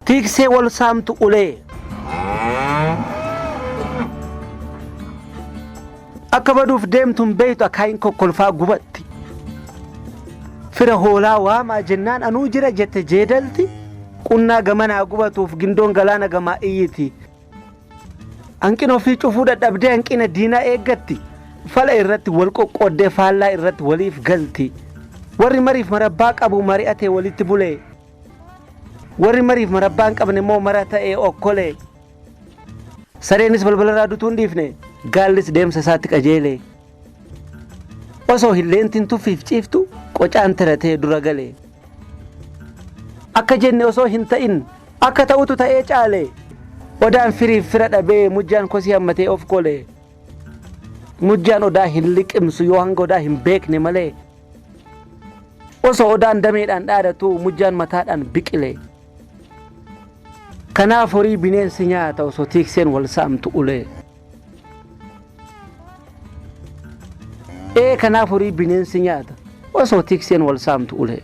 Tiiksee wal saamtu ulee. Akka baduuf deemtu hin beektu akaayiin kokkolfaa gubatti. Fira hoolaa waamaa jennaan anuu jira jette jeedalti. Qunnaa gamanaa gubatuuf gindoon galaana gamaa iyyiti. Hanqina ofii cufuu dadhabdee hanqina diinaa eeggatti. Fala irratti wal qoqqooddee faallaa irratti waliif galti. Warri mariif marabbaa qabu mari'atee walitti bulee. Warri mariif marabbaa hin qabne immoo mara ta'ee okkolee. Sareenis balbalarraa dutuu hin dhiifne gaallis deemsa isaatti qajeele. Osoo hilleentiin tuffiif ciiftu qocaan tiratee dura gale. Akka jenne osoo hin ta'in akka ta'utu ta'ee caale. Odaan firiif fira dhabee mujjaan kosii hammatee of kole. Mujjaan odaa hin liqimsu yoo hanga odaa hin beekne malee. Osoo odaan dameedhaan dhaadatu mujjaan mataadhaan biqile. Kanaaf horii bineensi nyaata osoo tiikseen wal saamtu ulee. Ee kanaaf horii bineensi nyaata osoo tiikseen wal saamtu ulee.